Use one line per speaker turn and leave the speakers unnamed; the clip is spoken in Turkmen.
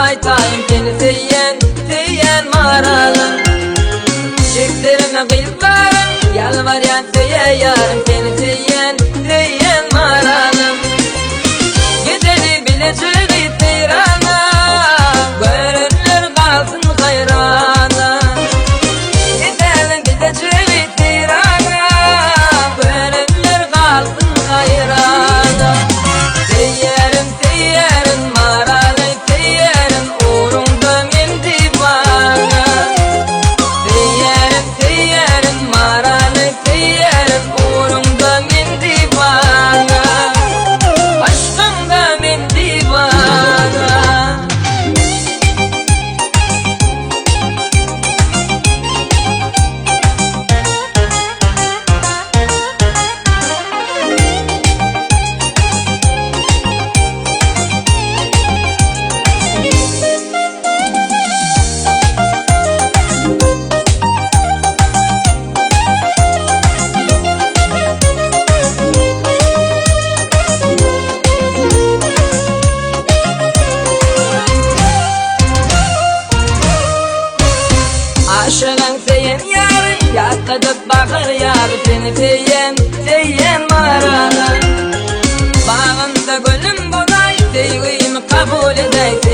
aýtaýyn seni söýýän, söýýän maralym. Çekdirme gyzlarym, ýalbarýan söýe ýarym seni söýýän, söýýän maralym. Gideli bile jübi seýrana, görenler galsyn haýrana. Gideli bile jübi seýrana, görenler galsyn haýrana. Söýýärin, söýýärin maraly, söýýärin ugruňda men diwana. Söýýärin, söýýärin maraly, söýýärin ugruňda men diwana. Aşkyňda men diwana. Aşygyň söýen ýary Ýatladyp bakar ýary Seni söýen, söýen marala Bagynda gülüm bolaý Söýgimi kabul edäý.